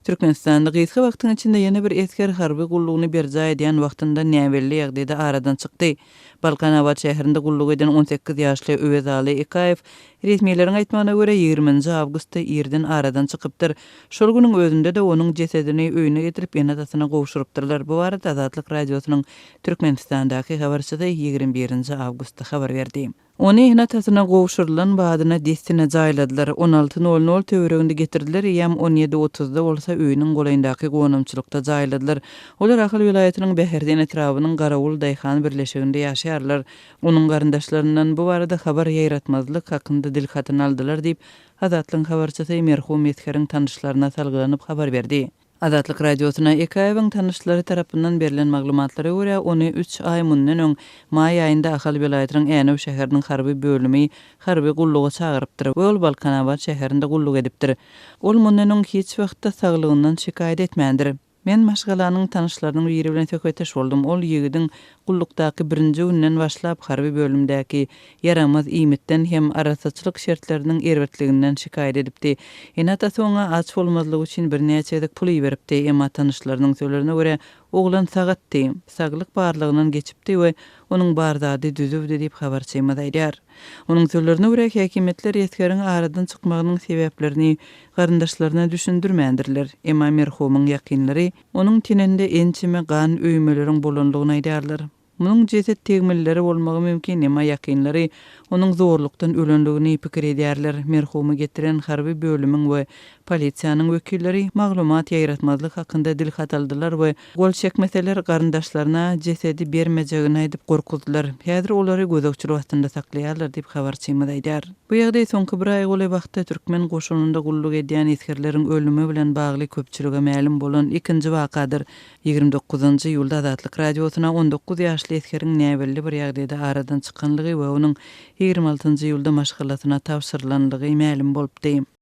Türkmenistanda gysga wagtyň içinde ýene bir esger harby gullugyny berjaý edýän wagtynda näbelli ýagdaýda aradan çykdy. Balkanabat şäherinde gulluk eden 18 ýaşly Öwezaly Ekaýew, resmileriň aýtmagyna görä, ýigriminji awgustda irden aradan çykypdyr. Şol günüň özünde-de onuň jesedini öýüne getirip, ene-atasyna gowşurypdyrlar. Bu barada Azatlyk Radiosynyň Türkmenistandaky habarçysy ýigrimi birinji awgustda habar berdi. Ony ene-atasyna gowşurylan badyna dessine jaýladylar. On alty nol nol töwereginde getirdiler, eýýäm on ýedi otuzda bolsa öýüniň golaýyndaky gonamçylykda jaýladylar. Olar Ahal welaýatynyň Bäherden etrabynyň Garawul daýhan birleşiginde ýaşaýarlar. Onuň garyndaşlaryndan bu barada habar ýaýratmazlyk hakynda dilhatyny aldylar diýip, Azatlygyň habarçysy merhum esgeriň tanyşlaryna salgylanyp habar berdi. Azatlyk Radiosyna Ekaýewiň tanyşlary tarapyndan berlen maglumatlara görä, ony üç aý mundan öň, maý aýynda Ahal welaýatynyň Änew şäheriniň harby bölümi harby gulluga çagyrypdyr we ol Balkanabat şäherinde gulluk edipdir. Ol mundan öň hiç wagtda saglygyndan şikaýat etmändir. Men maşgalanyň tanyşlarynyň biri bilen söhbetdeş boldum. Ol ýigidiň gullukdaky birinji günden başlap harby bölümdäki ýaramaz iýmitden hem arassaçylyk şertleriniň erbetliginden şikaýat edipdi. Ene-atasy oňa aç bolmazlygy üçin birnäçe gezek pul iberipdi, emma tanyşlarynyň sözlerine görä, oglan sagatdy, saglyk barlagyndan geçipdi we onuň bar zady düzüwdi diýip, habarçymyz aýdýar. Onuň sözlerine görä, häkimiýetler esgeriň aradan çykmagynyň sebäplerini garyndaşlaryna düşündirmändirler. Emma merhumyň ýakynlary onuň teninde ençeme gan öýmeleriň bolandygyny aýdýarlar. Munuň jeset tegmilleri bolmagy mümkin, emma ýakynlary onuň zorlukdan ölendigini pikir edýärler. Merhumy getiren harby bölümiň we polisiýanyň wekilleri maglumat ýaýratmazlyk hakynda dilhat aldylar we gol çekmeseler garyndaşlaryna jesedi bermejegini aýdyp gorkuzdylar. Häzir olary gözegçilik astynda saklaýarlar diýip, habarçymyz aýdýar. Bu ýagdaý soňky bir aýa golaý wagtda türkmen goşunynda gulluk edýän esgerleriň ölümi bilen bagly köpçülige mälim bolan ikinji wakadyr. 29 iýulda Azatlyk Radiosyna 19 ýaşly esgeriň näbelli bir ýagdaýda aradan çykanlygy we onuň 26 iýulda maşgalasyna tabşyrylanlygy mälim bolupdy.